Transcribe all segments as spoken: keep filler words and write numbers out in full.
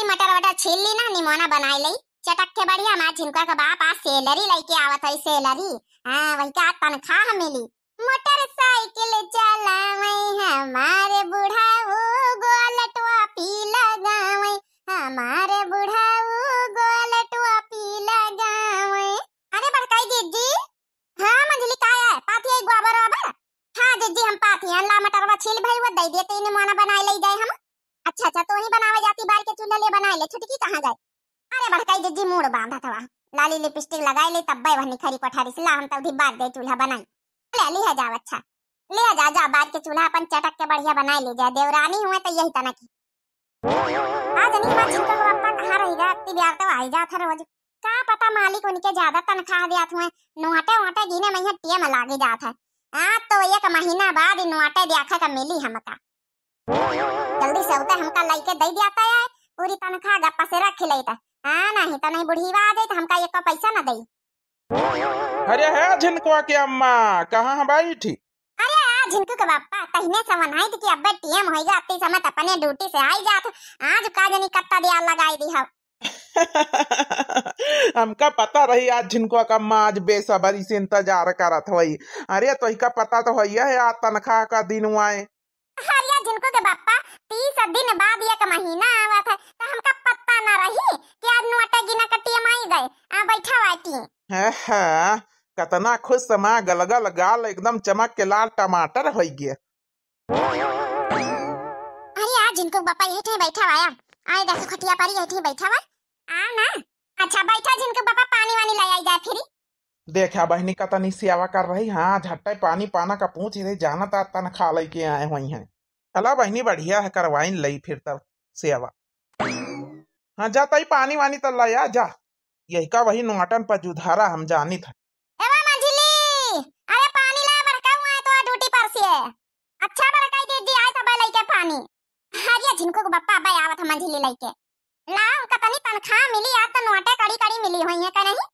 मटर वटर छील ली ना, निमोना बनाई लई चटक के बढ़िया। हमार झिनकुआ के बाप आज सैलरी लइके आवत है, सैलरी। हाँ, वही का तनख्वाह मिली। मोटरसाइकिल चलावे हमारे बुढ़ाऊ, गोल टोपी लगावे हमारे बुढ़ाऊ, गोल टोपी लगावे। अरे बड़काई दीदी, हाँ मंझली, का है? पाथी है गोबर ओबर? हाँ दीदी, हम पाथी है, ला मटरवा छील भई, वो दे दिए, तीन मोना बनाए ले जाए हम। अच्छा अच्छा, तो ही बनावे जाती, बार के चूल्हा ले बनाए ले, छुटकी कहाँ जाए? अरे बड़काई दीदी, मूड़ बांधत हवा, लाली लिपस्टिक लगाए ले, तब्बे वह निखरी कोठारी से, ला हम तौधी बार दे चूल्हा बनाई। ले लिहा जाओ, अच्छा लिहा जा, जा बार के चूल्हा अपन चटक के बढ़िया बनाए ले जा, देवरानी हुए तो यही तना की। आज नहीं बात झिनका के बापा कहाँ रही गा, अत्ती ब्यार तो आई जात है रोज। का पता मालिक उनके ज्यादा तनख्वाह दियात हुए, नोटे वोटे गिने में यहाँ टेम लागे जात है। आज तो एक महीना बाद ई नोटे देखा का मिली हमका। जल्दी से उते हमका लइके दे दिया है पूरी तनख्वाह, गप्पा से रख लेता। हाँ, नहीं तो नहीं बुढ़ीवा आ जाए तो हमका एक पैसा ना दे। अरे है झिनकुआ के अम्मा, कहाँ है बैठी? अरे आ झिनकू के बापा, तहिने समन है कि अब्बे टेम होइगा, अत्ती समय त अपने ड्यूटी से आई जात, आज का जनी कत्ता दिया लगाई दी हो। हमका पता रही आज झिनकुआ का अम्मा आज बेसब्री से इंतजार करत होई। अरे तोहिका पता तो होइया है आज तनख्वाह का दिन हुआ है। अरे झिनकू के बापा, तीस दिन बाद एक महीना आवत है, तो हमका पता ना रही कि आज नोटे गिना के टेम आई गए। आ बैठा बाटी। है, है, कतना खुश समा गलगल गाल एकदम चमक के लाल टमाटर होई गए। अरे आ झिनकू के बापा यही ठे बैठा वाया। आए देखो खटिया पर यही ठे बैठा वा। आ ना। अच्छा बैठा झिनकू के बापा, पानी वानी ले आई जाए फिर। देखा बहिनी कतनी सेवा कर रही। हाँ, झट्टे पानी पाना का पूछ रही, जानत आ तनख्वाह लइके आए हुई हैं। चला बहिनी, बढ़िया है, करवाइन लई फिर तब सेवा। हाँ, जा तई पानी वानी त लाया जा। यही का वही नोटन पर जुधारा हम जानित है। एवा मंझली, अरे पानी ला, बड़का हुआ है तो ड्यूटी पर से। अच्छा बड़काई दीदी, आए तब लइके पानी। अरे झिनकू के बापा, अबे आवत है मंझली लइके। लाओ, कतनी तनख्वाह मिली, आज तो नोटे कड़ी कड़ी मिली हुई है, का नहीं?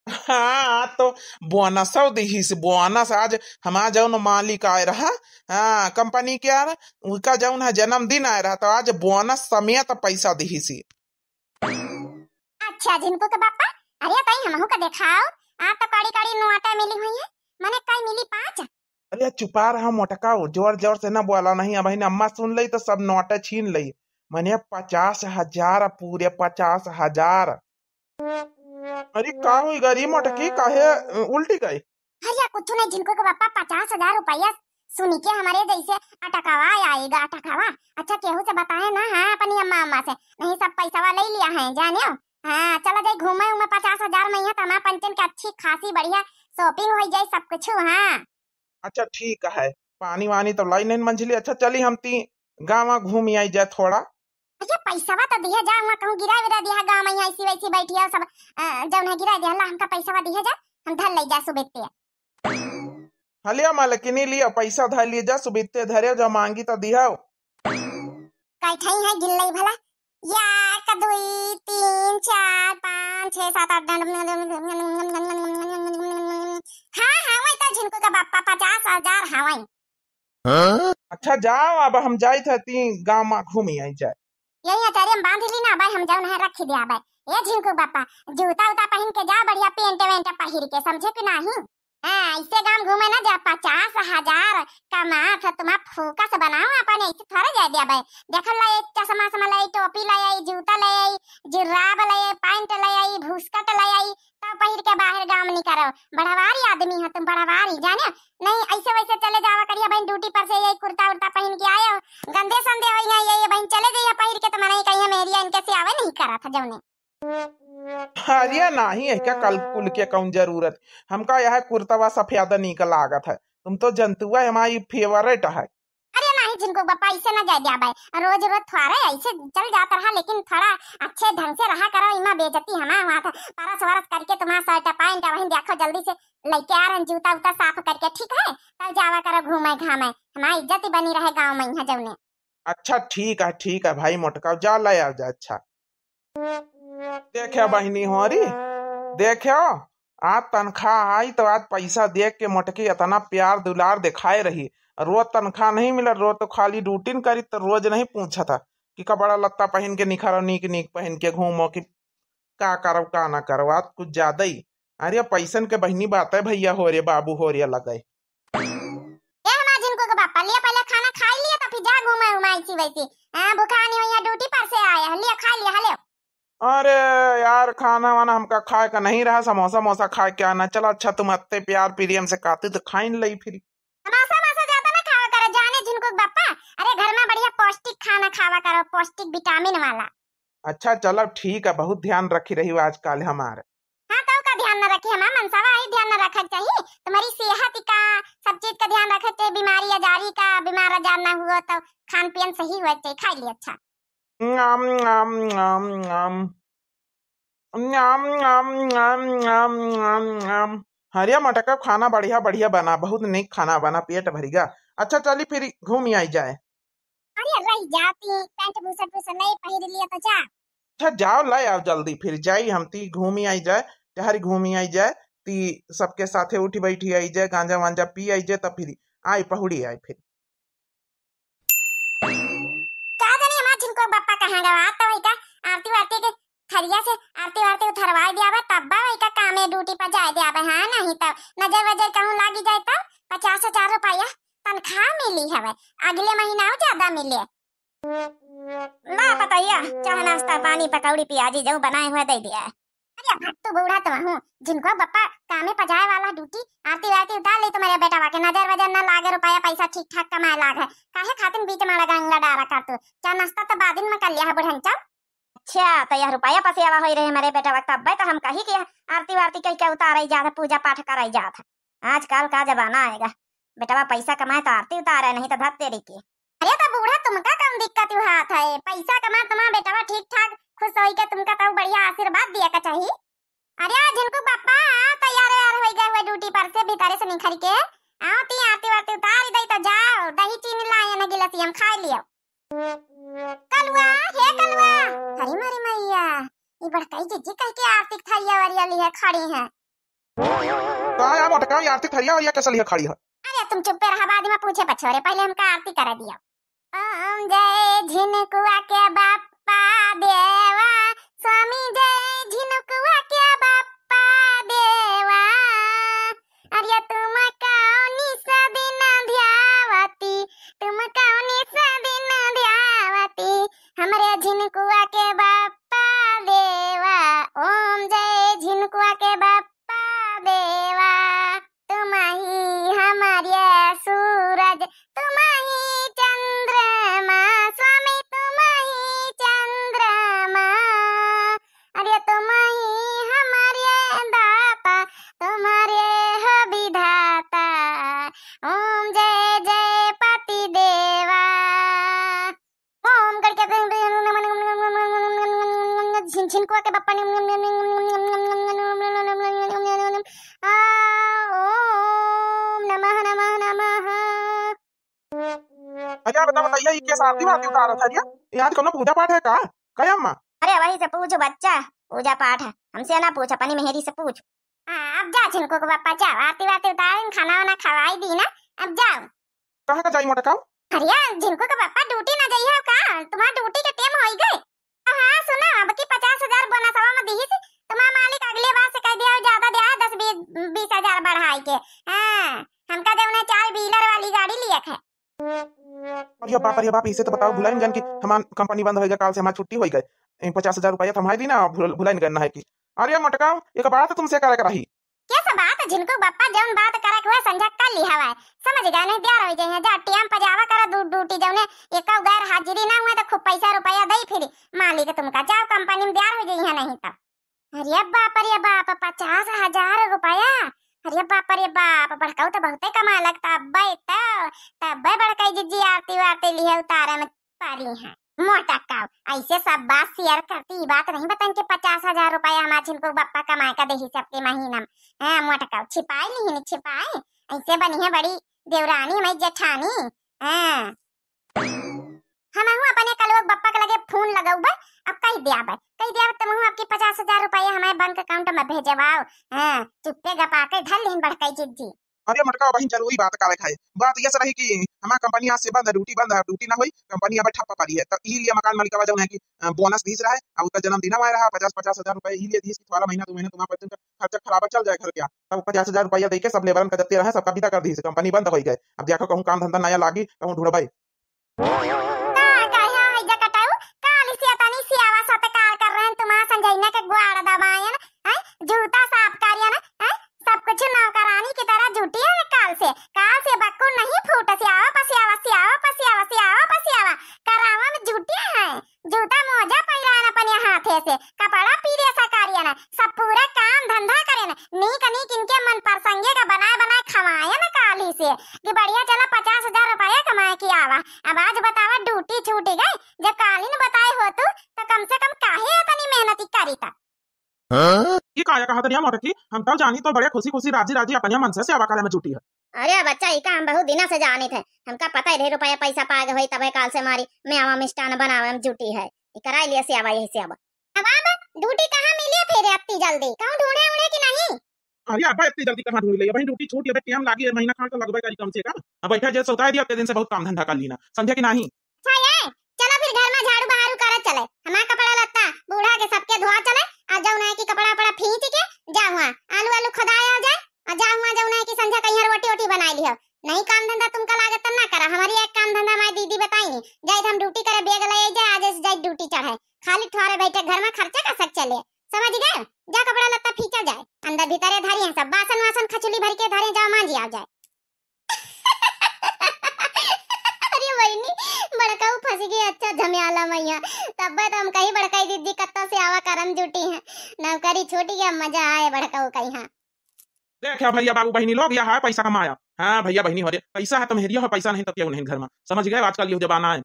हाँ, आज तो बोनसौ दिहिस, बोनस आज हमार जौन मालिक आए रहा, हाँ, कंपनी के यार, उनका जौन है जन्मदिन आए रहा, तो आज बोनस समेत पैसा दिहिस। अच्छा, झिनकू के बापा, अरे तई हमहू का देखाओ, आज तो कड़ी कड़ी नोटे मिली हुई है, मने कई मिली, पाँच? अरे चुपा रहा मोटका, जोर जोर से ना बोला, नहीं अब अम्मा सुन लई तो सब नोटे छीन लई। मने पचास हजार, पूरे पचास हजार। अरे का होई गरी मोटकी, काहे उल्टी गई? अरे कुछ नहीं झिनकू के बापा, पचास हजार रुपया सुनी के हमारे जैसे अटकावा आएगा, अटकावा। अच्छा केहू से बताए ना, हाँ, अपनी अम्मा अम्मा से, नहीं सब पैसा ले लिया है जाने। हाँ, चला जाए घूमे उमे पचास हजार में, यहाँ तमा पंचन के अच्छी खासी बढ़िया shopping हो जाए, सब कुछ। हाँ। अच्छा ठीक है, पानी वानी तो लाई नहीं मंझली। अच्छा चली हम ती गाँव घूम आई जाए थोड़ा। अच्छा पैसावा तो दिया जा, वहाँ कहूँ गिरा विरा दिया गाँव में, ऐसी वैसी बैठी है सब, अ, जौन है गिरा दिया, ला हमका पैसावा दिया जा, हम धर ले जा सुबेते। हलिया मालकिनी लिया पैसा धर लिए जा, सुबेते धरे जा, मांगी तो दिया। कई ठाई है गिन लई भला, एक, दुई, तीन, चार, पाँच, छः, सात, आठ, नौ। हाँ, हाँ, वही तो झिनकू का बापा पचास हजार हवाई। हाँ? अच्छा जाओ, अब हम जाइत हती गाँव में घूमी आई जाए। यही अचारी हम बांध ली ना, भाई हम जाओ नहीं रख दिया भाई। ए झिनकू बापा, जूता उता पहन के जा, बढ़िया पेंट वेंट पहिर के, समझे कि नहीं? हाँ, ऐसे गाँव घूमे ना जा, पचास हजार कमात है, तुम्हारा फोकस बनाओ अपन, ऐसे थोड़ा जाए दिया भाई। देख ला, एक चश्मा समा लाई, टोपी लाई आई, जूता लाई आई, जुराब लाई आई, पैंट लाई आई, भूसकट लाई आई, तब पहिर के बाहर गाँव निकरो। बड़वारी आदमी हो तुम, बड़वारी, जाने? नहीं, ऐसे वैसे चले जावा करिया बहन, ड्यूटी पर से यही कुर्ता उर्ता पहन के आए हो, गंदे संदे हो यहाँ, ये, ये बहन चले जाइए पहिर के, तो मने कहीं मेरिया इनके से आवे नहीं करा था जौने। अरे नाही, एका कल कुल के कौन जरूरत? हमका यह कुर्तवा सफेदा नीक लागत है। तुम तो जनतुआ हमारी फेवरेट है। अरे नाही झिनकू बापा, ऐसे ना जाए दिया भाई। रोज रोज थोड़ा ऐसे चल जात रहा, लेकिन थोड़ा अच्छे ढंग से रहा करो। इमा बेइज्जती हमार हुआ था, परस वरस करके तुम्हारा शर्ट पैंट वहीं देखो, जल्दी से लेके आ रहे हैं, जूता उता साफ करके, ठीक है? तब जावा करो घूमे घामे, हमारी इज्जत ही बनी रहे गाँव में यहाँ जौने। अच्छा ठीक है, ठीक है भाई मोटका, जा ले आ जा। अच्छा। देख्या बहिनी होरी, देख्या, आज तनख्वाह आई तो आज पैसा देख के मोटकी इतना प्यार दुलार दिखाए रही। रोज तनख्वाह नहीं मिला, रोज तो खाली ड्यूटी न करी तो रोज नहीं पूछा था। कि कपड़ा लत्ता पहिन के निखरो, नीक नीक पहिन के घूमो, कि का करो का ना करो, आज कुछ ज्यादा ही। अरे पैसन के बहिनी बात है भैया, हो रे बाबू हो रे लगे। ए हमार झिनकू के बापा, लिया पहले खाना खाई लिया, तब फिर जा घूमे उमाई सी वैसी। हाँ, भुखानी हुई है, ड्यूटी पर से आए हैं, लिया खा लिया, हले। अरे यार, खाना वाना हमका खाए का नहीं रहा, समोसा मोसा खाए के आना। चला अच्छा, तुम अत्ते प्यार प्रेम से कहते तो खाइन लई फिर। समोसा मोसा ज्यादा ना खावा करो, जाने झिनकू के बापा। अरे घर में बढ़िया पौष्टिक खाना खावा करो, पौष्टिक विटामिन वाला। अच्छा चलो ठीक है, बहुत ध्यान रखी रही हो आजकल हमार। हाँ, तो का ध्यान न रखी, हमार मनसावा आई ध्यान न रखे के चाहिए। तुम्हारी सेहत का, सब चीज का ध्यान रखे के चाहिए, बीमारी आजारी का, बीमार आजार ना हुआ तो खान पियन सही हुआ चाहिए, खाई ली अच्छा। ञाम, ञाम, ञाम, ञाम। ञाम, ञाम, ञाम, ञाम, ञाम, ञाम। हरिया मोटका खाना बढ़िया, बढ़िया बना, बहुत नीक खाना बना, पेट भरिगा। अच्छा, चली फिर घूमी आई जाए। अरे, रही जाती, पैंट बुसट बुसट नहीं पहिर लिया तो जा। अच्छा, जाओ, ले आओ जल्दी, फिर जाई हम, ती घूमी आई जाए, टहरी घूमी आई जाए, ती सबके साथे उठी बैठी आई जाए, गांजा वांजा पी आई जाए, तब फिर आई पहुड़ी आई फिर। का जानी हमार झिनकू बापा कहाँ गवा, तो वही का आरती वारती के थरिया से आरती वारती उतरवाई दियावे, तब बा वही का कामे ड्यूटी पर जाए दियावे। हाँ, नहीं तब नजर वजर कहूँ लागी जाए, तब पचास हजार रुपया तनख्वाह मिली हवे, अगले महीना और ज्यादा मिले। ला पतैया, चाह नाश्ता पानी पकौड़ी पियाजी जो बनाए हुए दे दिया है। अरे भट्टू बूढ़ा तो हूँ, झिनकू बापा कामे पर जाए वाला, ड्यूटी आरती वारती उतार ले तुम्हारे बेटवा के, नजर वजर न लागे, रुपया पैसा ठीक ठाक कमाए लाग है, काहे खातिर बीच में लगा इंगला डारा कर तू? चाह नाश्ता तो बादिन में कर लिया है बुढ़न चल। अच्छा, तो यह रुपया पसेवा होई रहे हमारे बेटवा, तब्बे तो हम कही कि आरती वारती कह के उतारे जात है, पूजा पाठ कराई जात है। आजकल का जमाना आएगा, बेटवा पैसा कमाए तो आरती उतारे, नहीं तो धत तेरी की। अरे तो बूढ़ा तुमका कौन दिक्कत हाथ है, पैसा कमा तुम्हारा बेटवा ठीक ठाक खुश होई के तुमका तो बढ़िया आशीर्वाद दिया का चाहिए। अरे झिनकू बापा, आओ तैयार वैयार होई गए हुए ड्यूटी पर से, भीतरे से निखर के आओ, ती आरती वारती उतार दई तो जाओ, दही चीनी लाए न गिलासी हम खाए लियो। कलुआ, हे कलुआ, हरी मारी मैया, ई बड़कई जिज्जी कह के आरती के थरिया वरिया लिए खड़ी हैं। का है मोटका, ई आरती थरिया वरिया कैसे लिए खड़ी है? अरे तुम चुप्पे रहा, बाद में पूछे पछोरे, पहले हमका आरती करा दिया। ओम जय झिनकुआ के बापा देवा, स्वामी जय झिनकुआ के बापा देवा। अरे तुम कौनी सदिन ध्यावती, तुम कौनी सदिन ध्यावती, हमरे झिनकुआ के बापा देवा। ओम जय झिनकुआ के बापा देवा। तुम ही हमरे सूरज, तुम ही चंद्रमा, स्वामी तुम ही चंद्रमा। अरे तुम ही हमरे दाता, तुम्हारे हो विधाता। ओम जय जय पति देवा। ओम करके झिन-, झिनकुआ के बप्पा ने आ, ओम नमः नमः नमः। अरे बता, बताइए, ये कैसा आरती वारती उतारत है? ये, ये आज कौनो पूजा पाठ है का? का अम्मा? अरे वही से पूछ बच्चा, पूजा पाठ है, हमसे ना पूछ, अपनी मेहरी से पूछ। हाँ, अब जा झिनकू के बप्पा, जाओ, आरती वारती उतारिन, खाना वाना खवाई दी ना, अब जाओ। कहाँ का जाई मोटका? अरे झिनकू के बप्पा, ड्यूटी ना जाई है का? तुम्हार ड्यूटी के टेम होई गए। हाँ, सुना, अब की पचास हजार बोनसवा में दिही से, तुम्हार मालिक अगले बार से कह दिया, ज्यादा दिया है, दस बीस, बीस हजार बढ़ाई के। हाँ, हमका जौन है चार व्हीलर वाली गाड़ी लियक है। अरे बाप, अरे बाप, इसे तो बताओ, भुलाइन गन कि हमार कंपनी बंद होइगा, काल से हमार छुट्टी होइगा। ए, पचास हजार रुपया तो हमारे दी ना, भुल-, भुलाइन गन ना है कि। अरे मोटका, एक बात तुमसे करे के रही। कैसा बात? झिनकू बप्पा जौन बात करे के हुए संझा कर ली हवा, समझ गए, नहीं दियार हो जाइए, जा टेम पर जावा करा, दू ड्यूटी जौने एक गैर हाजिरी ना हुए तो खूब पैसा रुपया दे फिर मालिक तुमका, जाओ कंपनी में दियार हो जाइए नहीं तो। अरे बाप रे बाप, पचास हजार रुपया? अरे बाप रे बाप, बड़काऊ तो बहुते कमा लगता। अब्बे तो, तब्बे बड़काई जिज्जी आरती वारती लिहे उतारे में पारी हैं। मोटकाऊ, ऐसे सब बात शेयर करती, ई बात नहीं बताइन कि पचास हजार रुपया हमार झिनकू बप्पा कमाए का देही सबके महीना में। हाँ, मोटकाऊ, छिपाए लिहिन, छिपाए। ऐसे बनी है बड़ी देवरानी, हमारी जेठानी। हाँ। हमहू अपने कलुआ बप्पा के लगे फोन लगौबे, अब कह दियाबे, कह दियाबे, तुमहू आपकी पचास हजार रुपया हमारे बैंक अकाउंट में भेजवाओ। हाँ, चुप्पे गपा के धर लिहिन बड़काई जिज्जी। अरे मोटका बहिन, जरूरी बात काले खाए। बात यस रही कि हमार कंपनी आज से बंद है, ड्यूटी बंद है, ड्यूटी ना होई, कंपनी अब ठप्प पड़ी है। तो ई लिए मकान मालिक आवा जौन है कि, अ, बोनस दीस रहा है, और उसका जन्मदिन आवा रहा, पचास, पचास हजार रुपये ई लिए दीस कि थोड़ा महीना, दो महीना तुम्हारा बच्चन का खर्चा खराबा चल जाए घर का। तब पचास हजार रुपया देके सब लेबरन का जत्ते रहे, सबका विदा कर दीस, कंपनी बंद हो गई। अब देखो कहूँ काम धंधा नया लागी, कहूँ ढूंढबे। का कहे है जकटाऊ, काली से तनी सियावा सत्कार कर रहे हैं, तुम्हारा संजैना के ग्वाड़ दबायन, हैं? जूता साफ करियन, हैं? सब कुछ नौकरानी की तरह जुटी है काल से, काल से बक्कुर नहीं फूट, सियावा पसियावा, सियावा पसियावा, सियावा पसियावा, करावा में जुटी है, जूता मोजा पहिरायन अपने हाथे से, कपड़ा पीरे सा करियन, सब पूरा काम धंधा करेन, नीक नीक इनके मन परसंगे का बनाए बनाए खवायन काली से, कि बढ़िया चला पचास हजार रुपया कमाए के आवा। अब आज बतावा ड्यूटी छूट गई, जब कालीन बताए हो तू तो कम से कम काहे इतनी मेहनती करी ता। हाँ? ये काया कहा तरिया मोटकी, हम तो जानी तो बड़े खुशी खुशी राजी राजी अपने मन से सेवा करे में जुटी है। अरे बच्चा, ई का हम बहुत दिना से जानित है, हमका पता ही रहे रुपया पैसा पाए होई तबे काल से मारी में आवा मिष्ठान बनावे में जुटी है, ई कराई लिए सेवा यही सेवा। अब, अब ड्यूटी कहाँ मिली फिर इतनी जल्दी? कहूँ ढूंढे उड़े कि नहीं? अरे अब्बा, इतनी जल्दी कहाँ ढूंढ ले? वहीं ड्यूटी छूट गई, टाइम लागी है, महीना खान तो लगबे करी कम से कम। अब बैठा जे सौताए दिया, इतने दिन से बहुत काम धंधा कर लीना, समझे कि नहीं? अच्छा ये, चलो फिर घर में झाड़ू बहारू करे चले, हमार कपड़ा लत्ता बूढ़ा के सबके धोआ चले, आ जौन है कि कपड़ा वपड़ा फींच के जा हुआ आलू आलू खुदाया जाए, आ जा हुआ जौन है कि संझा कहीं रोटी वोटी बनाई लिहो। नहीं काम धंधा तुमका लागत त ना करा, हमारी एक काम धंधा हमारी दीदी बताई नहीं, जाए हम ड्यूटी करे, बैग ले आई जाए, आज से जाए ड्यूटी चढ़े, खाली ठोरे बैठे घर में खर्चा का सक चले, समझ गए? जा कपड़ा लत्ता फींचा जाए, अंदर भीतरे धरी है सब, बासन वासन खचुली भर के धरे, जाओ मांजी आओ जाए। अरे बहिनी, बड़काऊ फंस गई अच्छा झमेला मैया, तब तो हम कहीं बड़काई दीदी कत्ता से आवा करम जुटी है, नौकरी छूट गया, मजा आए बड़काऊ कहीं। हाँ। देखा भैया बाबू बहिनी लोग, यह है पैसा कमाया। हाँ भैया बहिनी हो रे, पैसा है तो मेहरिया हो, पैसा नहीं तो क्यों नहीं घर में, समझ गए? आजकल यह जमाना है,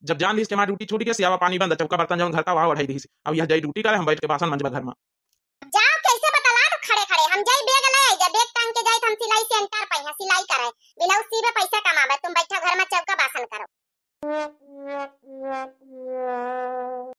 जब जान लीस कि हमारी ड्यूटी छूट गई, सियावा पानी बंद, चौका बर्तन जौन घर का वह उठाई दीस। अब यह जाई ड्यूटी करे, हम बैठ के बासन मंजबा घर में। जाओ कैसे बतला तो खड़े खड़े, हम जाई बैग ले आई, जब बैग टांग के जाई तो हम सिलाई सेंटर